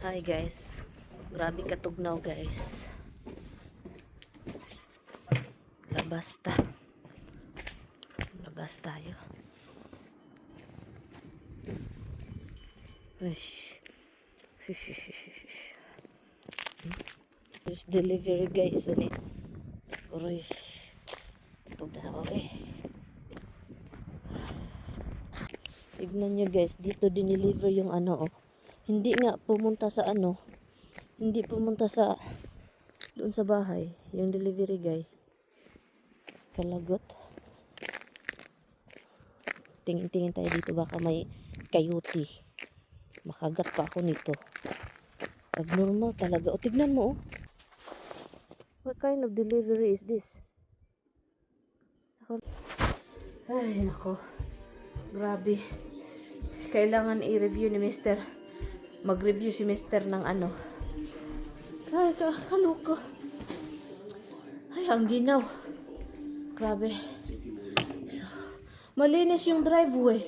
Hi guys. Grabe katugnaw guys. Labas ta. Labas tayo. Uy. This delivery guys ani. Uy. Tugnaw eh. Tignan nyo guys, dito dineliver yung ano oh. Hindi nga pumunta sa ano. Hindi pumunta sa doon sa bahay, yung delivery guy. Kalagot. Tingin-tingin tayo dito baka may coyote. Makagat pa ako nito. Abnormal talaga. O tignan mo oh. What kind of delivery is this? Ay nako. Grabe. Kailangan i-review ni Mr. Mag-review si Mr. ng ano. Ay, kaluko. Ay, ang ginaw. Grabe. So, malinis yung driveway.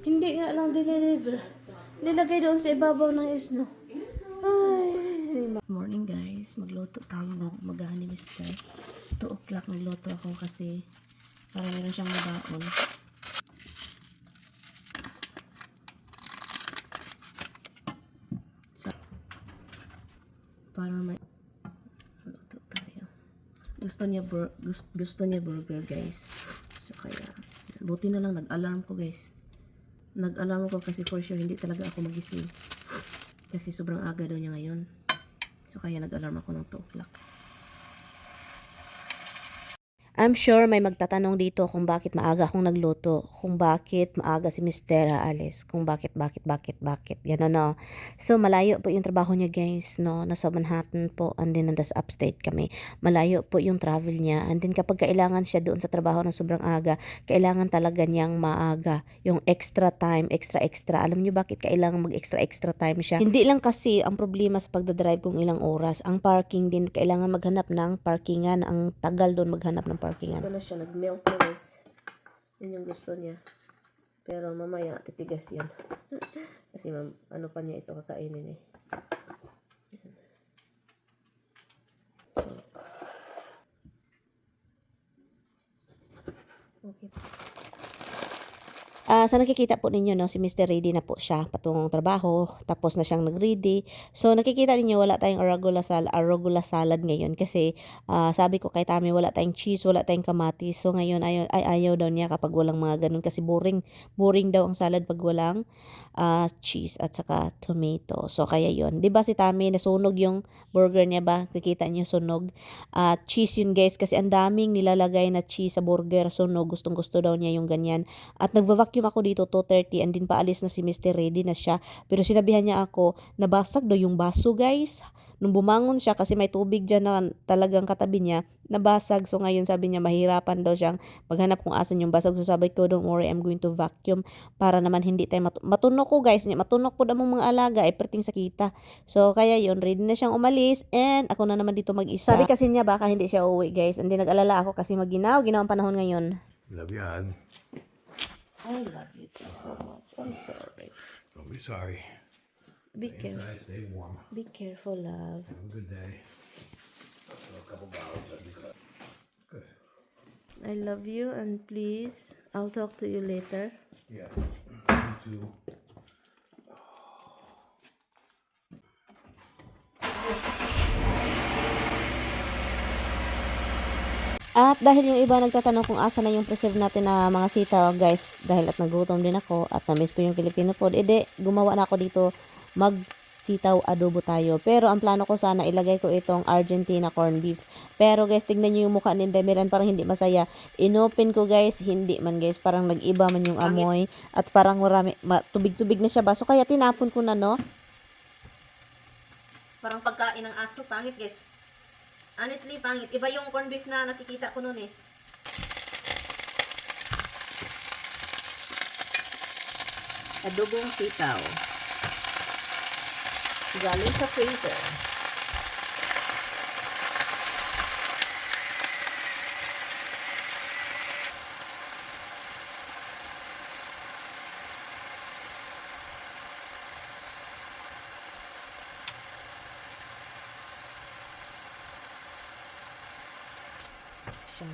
Hindi nga lang dineliver. Nilagay doon sa ibabaw ng isno. Ay. Morning guys. Magluto tayo ng umagahan ni Mr. 2 o'clock nagluto ako kasi para meron siyang mabaon. So, para may luto tayo. Gusto niya burger guys. So kaya buti na lang nag-alarm ko guys. Nag-alarm ko kasi for sure hindi talaga ako magising. Kasi sobrang aga daw niya ngayon. So kaya nag-alarm ako ng 2 o'clock. I'm sure may magtatanong dito kung bakit maaga akong nagluto, kung bakit maaga si Mr. aalis, kung bakit. Yan no. So malayo po yung trabaho niya guys, no. Nasa Manhattan po, and then nasa upstate kami. Malayo po yung travel niya, and then kapag kailangan siya doon sa trabaho ng sobrang aga, kailangan talaga niyang maaga. Yung extra time, extra. Alam niyo bakit kailangan mag-extra time siya? Hindi lang kasi ang problema sa pagdadrive kung ilang oras. Ang parking din, kailangan maghanap ng parkingan. Ang tagal doon maghanap ng parkingan. Ito na siya, nag-melt na guys. Yun yung gusto niya. Pero mamaya, titigas yan. Kasi ano pa niya ito kakainin eh. So, okay. Sa nakikita po ninyo, no, si Mr. Ready na po siya patungong trabaho, tapos na siyang nag-ready. So nakikita ninyo wala tayong arugula salad ngayon kasi sabi ko kay Tami wala tayong cheese, wala tayong kamatis. So ngayon ayaw daw niya kapag walang mga ganun kasi boring daw ang salad pag walang cheese at saka tomato. So kaya yon. 'Di ba si Tami nasunog yung burger niya ba? Nakikita niyo sunog. Cheese yun guys kasi ang daming nilalagay na cheese sa burger. Sunog, gustong-gusto daw niya yung ganyan. At nagva-vacuum ako dito 2:30 and din paalis na si Mr. Ready na siya. Pero sinabihan niya ako, nabasag daw yung baso guys. Nung bumangon siya kasi may tubig dyan na talagang katabi niya, nabasag. So ngayon sabi niya mahirapan daw siyang maghanap kung asan yung basag. So sabi ko, don't worry, I'm going to vacuum para naman hindi tayo matunok ko guys. Matunok po damong mga alaga ay perting sakita. So kaya yun, ready na siyang umalis and ako na naman dito mag-isa. Sabi kasi niya baka hindi siya uuwi guys. And then nag-alala ako kasi ginaw ang panahon ngayon. Love you, hon. I love you so much. I'm sorry. Don't be sorry. Be Stay careful. inside, stay warm. Be careful, love. Have a good day. So a couple hours, that'd be good. Good. I love you and please, I'll talk to you later. Yeah. You too. At dahil yung iba nagtatanong kung asa na yung preserve natin na mga sitaw, guys, dahil at nagutom din ako at na-miss ko yung Filipino food, edi gumawa na ako dito sitaw adobo tayo. Pero ang plano ko sana ilagay ko itong Argentina corned beef. Pero guys, tignan nyo yung mukha ni Demiran, parang hindi masaya. Inopen ko guys, hindi man guys, parang nag-iba man yung amoy at parang marami, tubig-tubig na siya ba. So kaya tinapon ko na no. Parang pagkain ng aso, pangit guys. Honestly, pangit. Iba yung corned beef na nakikita ko noon eh. Adobong sitaw. Galing sa freezer. siya.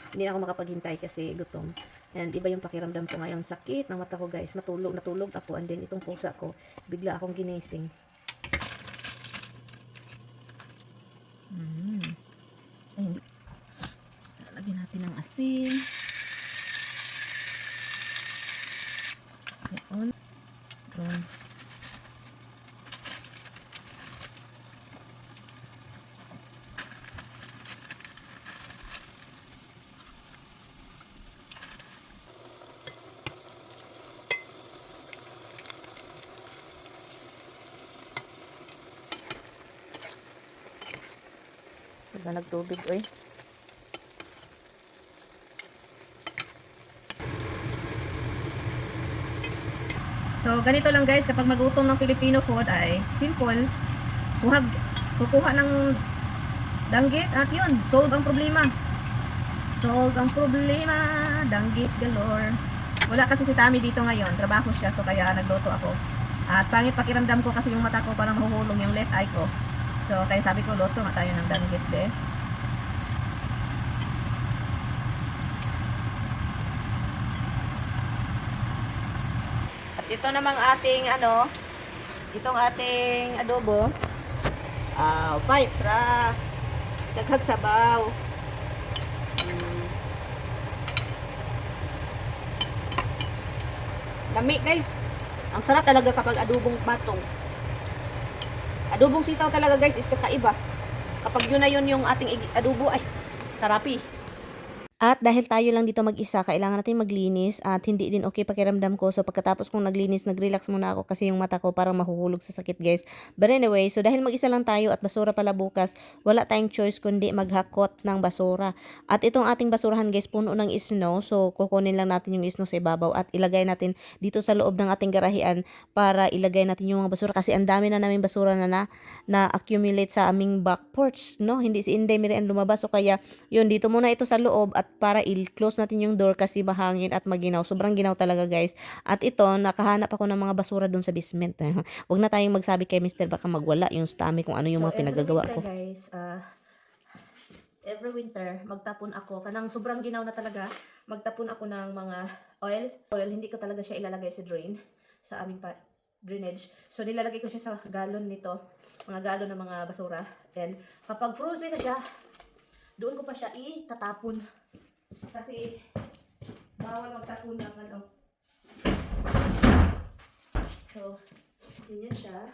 Hindi na ako makapaghintay kasi gutom. And iba yung pakiramdam ko ngayon. Sakit ng mata ko guys. Natulog ako. And then itong pusa ko, bigla akong ginising. Ay, lagyan natin ng asin. Ayan. Ayan. Diba nagtubig, oy. So, ganito lang guys, kapag magutom ng Filipino food ay simple. Kukuha ng danggit at yun, solve ang problema. Solve ang problema, danggit galore. Wala kasi si Tami dito ngayon, trabaho siya, so kaya nagluto ako. At pangit pakiramdam ko kasi yung mata ko parang mahuhulong yung left eye ko. So, kaya sabi ko, luto nga tayo ng danggit, be. At ito namang ating, itong ating adobo. Bites ra. Daghag sabaw. Lami, guys. Ang sarap talaga kapag adobong patong. Adobong sitaw talaga guys is kakaiba. Kapag yun na yun yung ating adobo, ay, sarapi. At dahil tayo lang dito mag-isa, kailangan natin maglinis at hindi din okay pakiramdam ko. So pagkatapos kong naglinis, nag-relax muna ako kasi yung mata ko parang mahuhulog sa sakit guys. But anyway, so dahil mag-isa lang tayo at basura pala bukas, wala tayong choice kundi maghakot ng basura. At itong ating basurahan guys, puno ng snow. So kukunin lang natin yung snow sa ibabaw at ilagay natin dito sa loob ng ating garahian para ilagay natin yung mga basura. Kasi ang dami na namin basura na accumulate sa aming back porch, no? Hindi si Inday Miriam lumabas. So kaya yun, dito muna ito sa loob at para i-close natin yung door kasi mahangin at maginaw. Sobrang ginaw talaga guys. At ito, nakahanap ako ng mga basura dun sa basement. Huwag na tayong magsabi kay Mr. baka magwala yung Tami kung ano yung mga pinagagawa ko. Guys, every winter, magtapon ako. Kanang sobrang ginaw na talaga, magtapon ako ng mga oil. Hindi ko talaga siya ilalagay sa drain, sa aming drainage. So, nilalagay ko siya sa galon nito. Mga galon ng mga basura. And kapag frozen na siya, doon ko pa siya itatapon. Kasi bawal magtapon ng So, yun siya.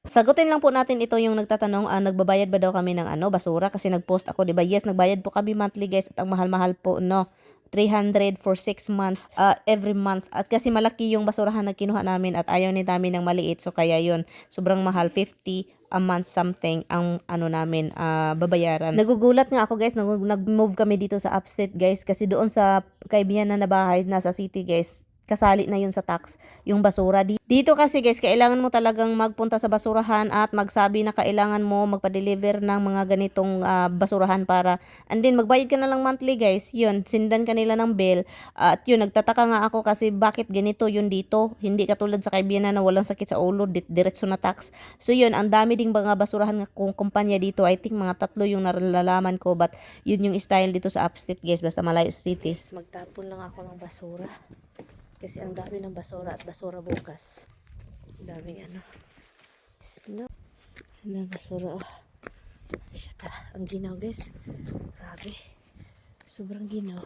Sagutin lang po natin ito yung nagtatanong, nagbabayad ba daw kami ng basura? Kasi nag-post ako, 'di ba? Yes, nagbayad po kami monthly, guys, at ang mahal-mahal po, no. 300 for 6 months every month. At kasi malaki yung basurahan na kinuha namin at ayaw ni Tami ng maliit. So kaya yun, sobrang mahal, 50 a month something ang namin babayaran. Nagugulat nga ako guys, nag-move kami dito sa upstate guys kasi doon sa kaibigan na bahay nasa city guys, kasali na yun sa tax yung basura. Dito kasi guys, kailangan mo talagang magpunta sa basurahan at magsabi na kailangan mo magpa-deliver ng mga ganitong basurahan para, and then magbayad ka na lang monthly guys. Yun, sindan kanila ng bill. At yun, nagtataka nga ako kasi bakit ganito yun dito. Hindi katulad sa kaibigan na walang sakit sa ulo, diretso na tax. So yun, ang dami ding mga basurahan kung kumpanya dito. I think mga 3 yung nalalaman ko, but yun yung style dito sa upstate guys, basta malayo sa city. Magtapon lang ako ng basura. Kasi ang dami ng basura at basura bukas. Daming snow. Ang basura. Shit, ang ginaw guys. Grabe. Sobrang ginaw.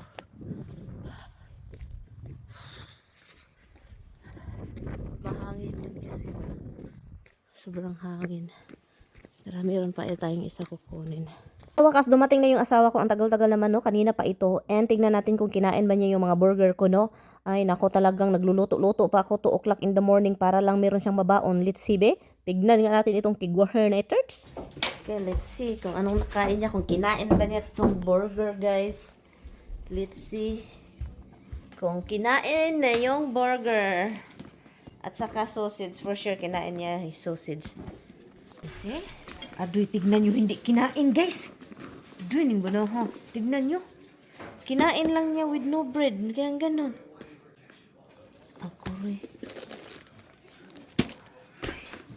Mahangin din kasi. Sobrang hangin. Meron pa tayong isa kukunin. Sa wakas, dumating na yung asawa ko. Ang tagal-tagal naman, no? Kanina pa ito. And tingnan natin kung kinain ba niya yung mga burger ko, no? Ay, nako, talagang nagluluto-luto pa ako 2 o'clock in the morning para lang meron siyang mabaon. Let's see, be. Tignan nga natin itong Kigwahernators. Okay, let's see kung anong nakain niya. Kung kinain ba niya itong burger, guys. Let's see. Kung kinain na yung burger. At saka sausage. For sure, kinain niya yung sausage. Let's see. Adoy, tignan nyo. Hindi kinain, guys. Doon ba na ha? Tignan nyo. Kinain lang niya with no bread. Kaya ganon. Ako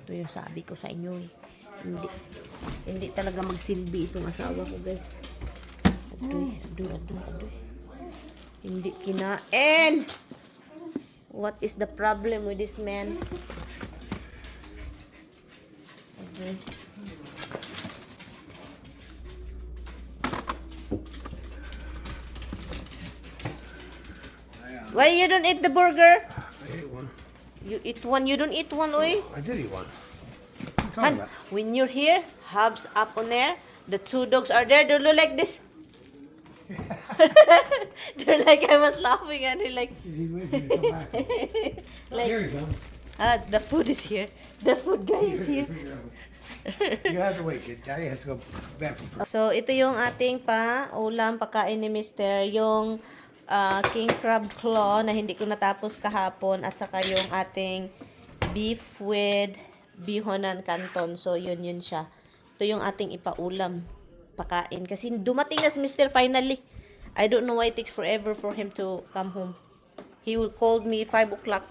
Ito yung sabi ko sa inyo. Hindi. Hindi talaga magsilbi itong asawa ko, guys. Adoy. Hindi kinain. What is the problem with this man? Okay. Why you don't eat the burger? I ate one. You eat one, you don't eat one, oy. I did eat one. What are you talking And about? when you're here, Hub's up on there. The two dogs are there. They look like this. They're like, I was laughing and they're like, He's waiting to come back. like, Here he comes. the food is here. The food guy is here. You have to wait, kid. Daddy has to go back for So, ito yung ating ulam, pagkain ni Mr. Yung king crab claw na hindi ko natapos kahapon at saka yung ating beef with bihonan canton. So, yun siya. Ito yung ating ipaulam, pakain. Kasi dumating na si Mr. finally. I don't know why it takes forever for him to come home. He will call me 5 o'clock.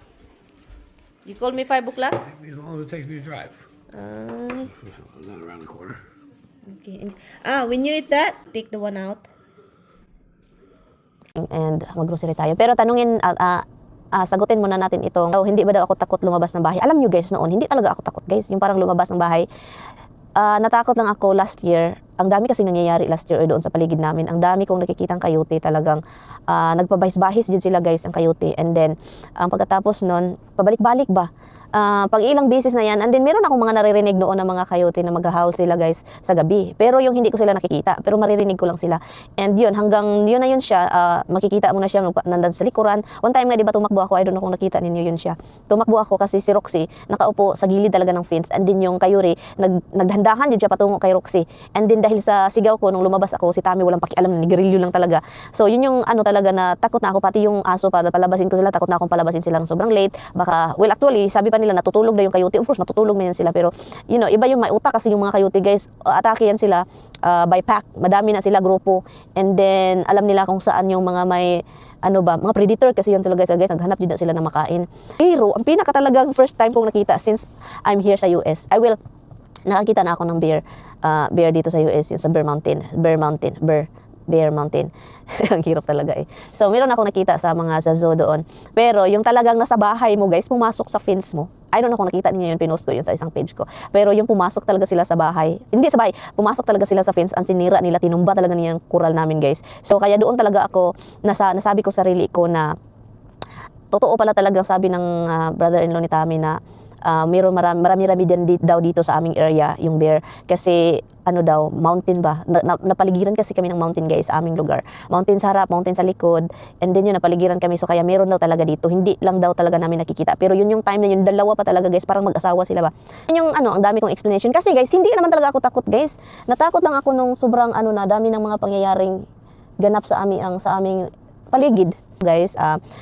You call me 5 o'clock? As long as it takes me to drive. Not around the corner. Okay. When you eat that, take the one out. And mag-grocery tayo. Pero tanungin, sagutin muna natin itong, hindi ba daw ako takot lumabas ng bahay? Alam nyo guys, noon, hindi talaga ako takot guys. Yung parang lumabas ng bahay. Natakot lang ako last year. Ang dami kasi nangyayari last year doon sa paligid namin. Ang dami kong nakikitang coyote talagang nagpabahis-bahis din sila guys ang coyote. And then, pagkatapos nun, pabalik-balik ba? Pag ilang beses na yan, and then meron akong mga naririnig noon ng mga coyote na mag-howl sila guys sa gabi. Pero yung hindi ko sila nakikita, pero maririnig ko lang sila. And yun, hanggang yun na yun siya, makikita mo na siya nandan sa likuran. One time nga, di ba tumakbo ako, I don't know kung nakita ninyo yun siya. Tumakbo ako kasi si Roxy, nakaupo sa gilid talaga ng fence, and then yung coyote, nagdahandahan din siya patungo kay Roxy. And then dahil sa sigaw ko, nung lumabas ako, si Tammy walang pakialam, nigarilyo lang talaga. So yun yung ano talaga na takot na ako, pati yung aso pa, palabasin ko sila, takot na akong palabasin silang sobrang late. Baka, well actually, sabi pa nila natutulog na yung coyote. Of course, matutulog na yan sila. Pero, you know, iba yung may utak kasi yung mga coyote, guys. Atake yan sila by pack. Madami na sila, grupo. And then, alam nila kung saan yung mga may, mga predator kasi yan talaga guys. Naghanap din na sila ng makain. Pero, ang pinaka talagang first time kong nakita since I'm here sa US, nakakita na ako ng bear dito sa US, yung sa Bear Mountain. Ang hirap talaga eh. So, meron ako nakita sa zoo doon. Pero, yung talagang nasa bahay mo guys, pumasok sa fence mo. I don't know kung nakita niyo yun, pinost ko yun sa isang page ko. Pero yung pumasok talaga sila sa bahay. Hindi sa bahay, pumasok talaga sila sa fence. Ang sinira nila, tinumba talaga niya yung kural namin guys. So, kaya doon talaga ako, nasabi ko sarili ko na, totoo pala talagang sabi ng brother-in-law ni Tami na, marami-rami din daw dito sa aming area yung bear kasi mountain ba, napaligiran kasi kami ng mountain guys sa aming lugar, mountain sa harap, mountain sa likod, and then yun napaligiran kami, so kaya meron daw talaga dito, hindi lang daw talaga namin nakikita, pero yun yung time na yun, dalawa pa talaga guys, parang mag-asawa sila ba, yun yung ang dami kong explanation, kasi guys, hindi naman talaga ako takot guys, natakot lang ako nung sobrang dami ng mga pangyayaring ganap sa aming paligid. Guys,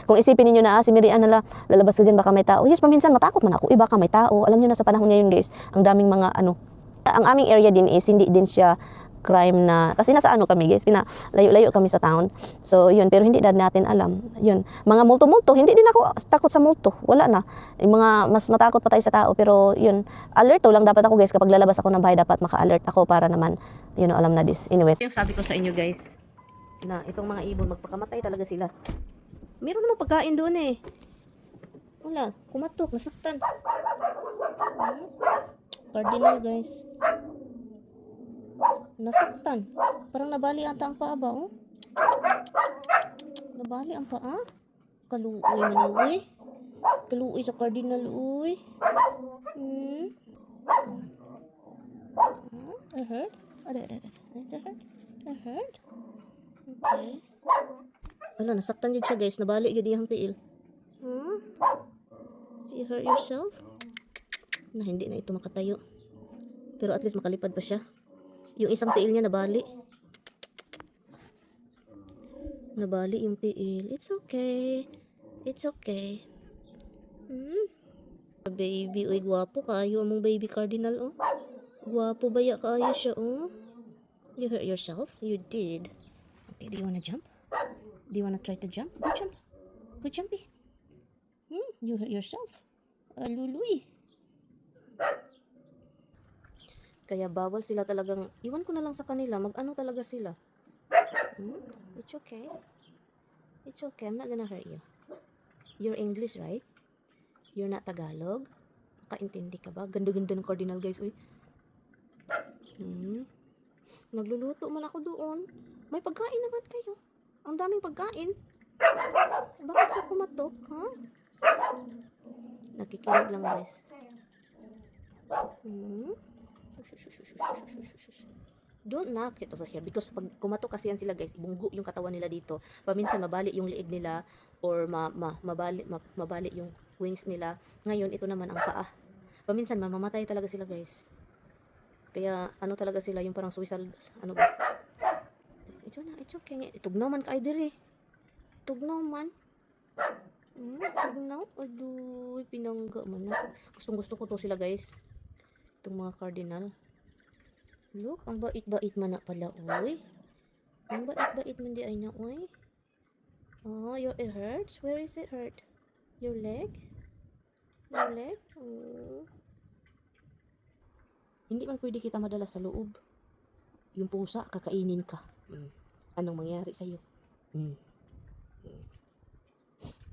kung isipin niyo na si Miriam lalabas ka dyan, baka may tao. Yes, paminsan matakot man ako, baka may tao. Alam niyo na sa panahon ngayon guys, ang daming mga ang aming area din is hindi din siya crime na, kasi nasa kami guys, layo-layo kami sa town. So yun, pero hindi na natin alam. Yun, mga multo-multo, hindi din ako takot sa multo. Wala na. Yung mga mas matakot pa tayo sa tao, pero yun, alert lang dapat ako guys, kapag lalabas ako ng bahay dapat maka-alert ako para naman, alam na this. Anyway, yung sabi ko sa inyo guys, na itong mga ibon, magpakamatay talaga sila. Meron namang pagkain doon eh. Wala, kumatok, nasaktan. Cardinal guys. Nasaktan. Parang nabali ata ang paa ba, oh? Nabali ang paa? Kaluoy man, uy. Kaluoy sa cardinal, uy. I hurt? I hurt? Okay. Wala, nasaktan yun siya guys. Nabali yun yung tiil. You hurt yourself? Na hindi na ito makatayo. Pero at least makalipad pa siya. Yung isang tiil niya nabali. Nabali yung tiil. It's okay. It's okay. Baby, uy, gwapo kayo among baby cardinal, oh. Gwapo baya kayo siya, oh. You hurt yourself? You did. Okay, do you wanna jump? Do you wanna try to jump? Go jump. Go jumpy. You hurt yourself. Luluy. Kaya bawal sila talagang, iwan ko na lang sa kanila, mag-ano talaga sila. Hmm? It's okay. It's okay, I'm not gonna hurt you. You're English, right? You're not Tagalog? Makaintindi ka ba? Ganda-ganda ng cardinal, guys. Uy. Nagluluto man ako doon. May pagkain naman kayo. Ang daming pagkain. Bakit ka kumatok, ha? Nakikinig lang, guys. Don't knock it over here because pag kumatok kasi yan sila, guys, ibunggo yung katawan nila dito. Paminsan mabali yung liig nila or mabali yung wings nila. Ngayon ito naman ang paa. Paminsan mamamatay talaga sila, guys. Kaya ano talaga sila yung parang suicidal, ano ba? Ito na, it's okay. Tugnaw man ka ay dire. Tugnaw man. Tugnaw. Aduh, pinangga man na. Gustong gusto ko to sila, guys. Itong mga cardinal. Look, ang bait-bait man na pala, uy. Ang bait-bait man di ay na, uy. Oh, it hurts? Where is it hurt? Your leg? Your leg? Oh. Hindi man pwede kita madala sa loob. Yung pusa, kakainin ka. Anong mangyari sa'yo?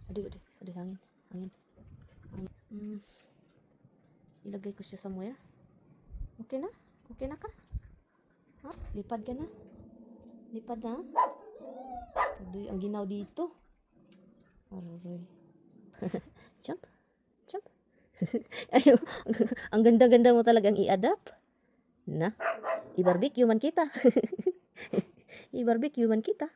Aduh, hangin. Ilagay ko siya somewhere. Okay na? Okay na ka? Ha? Lipad ka na? Lipad na? Aduh, ang ginaw dito. Aroy. Jump. Jump. Ayun, ang ganda-ganda mo talagang i-adapt. Na, i-barbecue man kita. I-barbecue man kita.